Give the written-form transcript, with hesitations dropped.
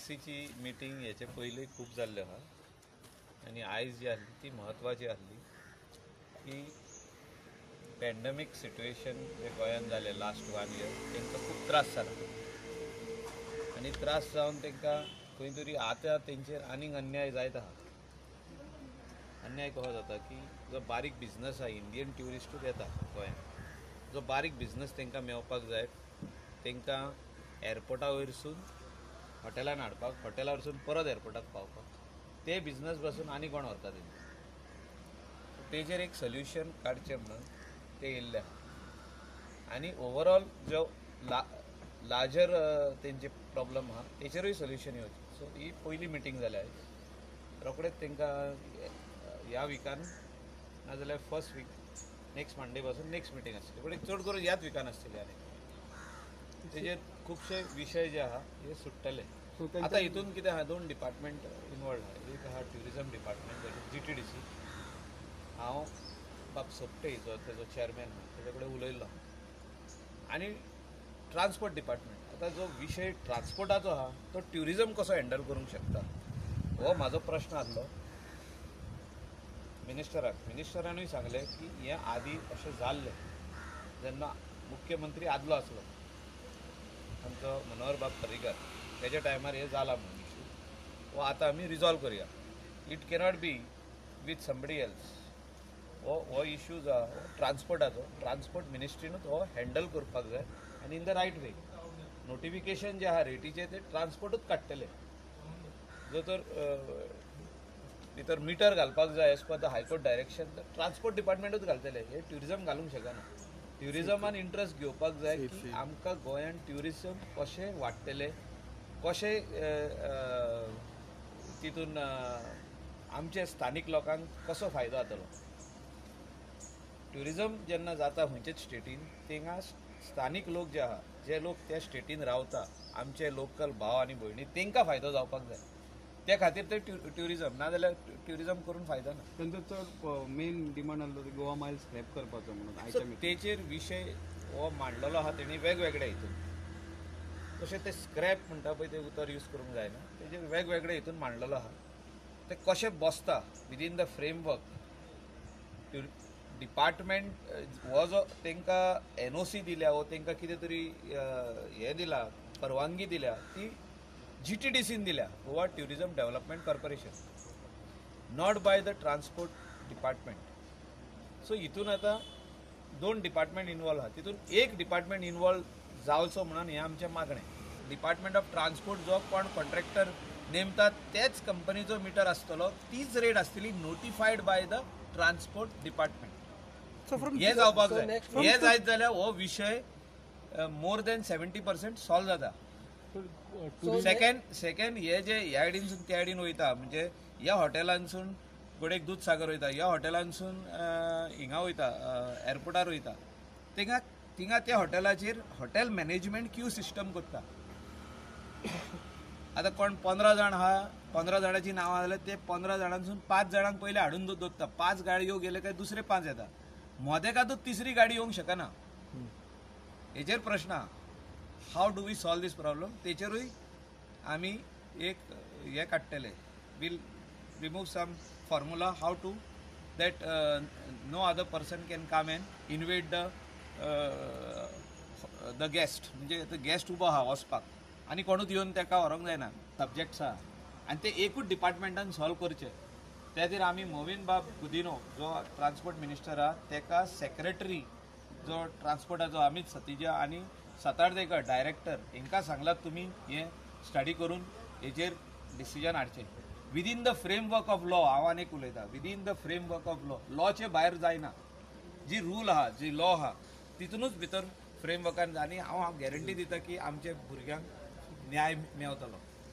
टॅक्सीची meeting हेचे पयलीं खूब जाल्ल्यो आहा आनी आयज जी आसली ती म्हत्वाची आसली की पॅन्डमीक सिट्युएशन जे गोंयांत जालें लास्ट 1 इयर तांकां खूब त्रास जाला आनी त्रास जावन तांकां खंय तरी आतां तेंचेर आनीक अन्याय जायत आहा. अन्याय कसो जाता की जो बारीक बिजनस आहा, इंडियन ट्युरिस्टूच येता गोंयांत, जो बारीक बिजनस तांकां मेळपाक जाय, तांकां एअरपोर्टा वयरसून हॉटेलान हाडपाक, हॉटेला वयरसून परत एअरपोर्टाक पावपाक, ते बिजनस पासून आनी कोण व्हरता तेंचे, तेजेर एक सोल्युशन काडचें म्हणून ते येयल्ले आहा. आनी ओवरऑल जो लार्जर तेंचे प्रॉब्लम आहा तेचेरूय सोल्युशन येवचें. सो ही पयली मिटींग जाल्या आयज. रोखडेच तांकां ह्या विकान नाजाल्यार फर्स्ट वीक नेक्स्ट मंडे पासून नेक्स्ट मिटींग आसतली, पण चड करून ह्याच विकान आसतली. आनी तेजेर खुबशे विशय जे आहा हे सुट्टले. आतां हितून कितें आहा, 2 डिपार्टमेंट इनवॉल्व आहा. एक आहा ट्युरिजम डिपार्टमेंट GTDC, हांव बाब सोपटे जो तेजो चेअरमॅन आहा तेजे कडेन उलयल्लो आहा, आनी ट्रान्सपोर्ट डिपार्टमेंट. आतां जो विशय ट्रान्सपोर्टाचो आहा तो ट्युरिजम कसो हँडल करूंक शकता हो म्हाजो प्रश्न आसलो मिनिस्टराक. मिनिस्टरानूय सांगलें की हें आदी अशें जाल्लें जेन्ना मुख्यमंत्री आदलो आसलो आमचो मनोहर बाब पर्रीकर, तेज्या टायमार हें जालां म्हणून इशू हो आतां आमी रिजॉल्व करुया. It cannot be with somebody else. हो इशू जो आहा हो ट्रान्सपोर्टाचो, ट्रान्सपोर्ट मिनिस्ट्रीनूच हो हँडल करपाक जाय आनी in the right way. Notification जें आहा रेटीचें तें ट्रान्सपोर्टूच काडटलें. जो तर भितर मिटर घालपाक जाय as per the high court direction, तर ट्रान्सपोर्ट डिपार्टमेंटूच घालतले. हे ट्युरिजम घालूंक शकना. ट्युरिजमान इंट्रस्ट घेवपाक जाय की आमकां गोंयांत ट्युरिजम कशें वाडटलें, कशें तितून आमचे स्थानीक लोकांक कसो फायदो जातलो. ट्युरिजम जेन्ना जाता खंयचेच स्टेटीन, थिंगा स्थानीक लोक जे आहा, जे लोक त्या स्टेटीन रावता, आमचे लोकल भाव आनी भयणी, तांकां फायदो जावपाक जाय. त्या खातीर ते ट्युरिजम, नाजाल्यार ट्युरिजम करून फायदो ना. तांचो चड मेन डिमांड आसलो गोवा मायल्स स्क्रॅप करपाचो म्हणून. तेचेर विशय हो मांडलेलो आहा तेणी वेगवेगळे हितून. तशें ते स्क्रॅप म्हणटा पळय ते उतर यूज करूंक जायना, तेजेर वेगवेगळे हितून मांडलेलो आहा. ते कशें बसता विदीन the framework department, हो जो तांकां NOC दिल्या वो तांकां कितें तरी हें दिला, परवानगी दिल्या, ती GTDCन दिल्या, Goa tourism development corporation, not by the transport department. So हितून आतां 2 डिपार्टमेंट इनवॉल्व आहा, तितून एक डिपार्टमेंट इनवॉल्व जावचो म्हणून हें आमचें मागणें. डिपार्टमेंट ऑफ ट्रान्सपोर्ट जो कोण कॉन्ट्रॅक्टर नेमता तेच कंपनीचो मिटर आसतलो, तीच रेट आसतली notified by the transport department. हें जावपाक जाय. हें जायत जाल्यार हो विशय मोर दॅन 70% सॉल्व जाता. सेकंड हे जे ह्या आयडीनसून त्या आयडीन वयता, म्हणजे ह्या हॉटेलांसून गोडेक दूदसागर वयता, ह्या हॉटेलांसून हिंगा वयता एअरपोर्टार वयता, थिंगा थिंगा त्या हॉटेलाचेर हॉटेल मॅनेजमेंट क्यू सिस्टम करता. आतां कोण 15 जाण आहा, 15 जाणांची नांवां जाल्यार ते 15 जाणांसून 5 जाणांक पयलीं हाडून दवरता. 5 गाडयो गेले काय दुसरे 5 येता, मोदेकातूच तिसरी गाडी येवंक शकना. हेचेर प्रश्न आहा, how do we solve this problem. तेचेरूय आमी एक हें काडटले, we'll remove some formula how to that no other person can come and invade the guest. म्हणजे गेस्ट उबो आहा वचपाक आनी कोणूच येवन ताका व्हरूंक जायना. सब्जेक्ट्स आहा आनी ते एकूच डिपार्टमेंटान सॉल्व करचे. त्या खातीर आमी मोविन बाब गुदिनो जो ट्रान्सपोर्ट मिनिस्टर आहा ताका सेक्रेटरी जो ट्रान्सपोर्टाचो अमित सतिजा आनी सातार्देकर डायरेक्टर हांकां सांगलां तुमी हें स्टडी करून हेजेर डिसिजन हाडचें within the framework of law. हांव आनी एक उलयता, within the framework of law, लॉचे भायर जायना. जी रूल आहा, जी लॉ आहा तितूनच भितर फ्रेमवर्कान, आनी हांव गॅरंटी दिता की आमच्या भुरग्यांक न्याय मेवतलो.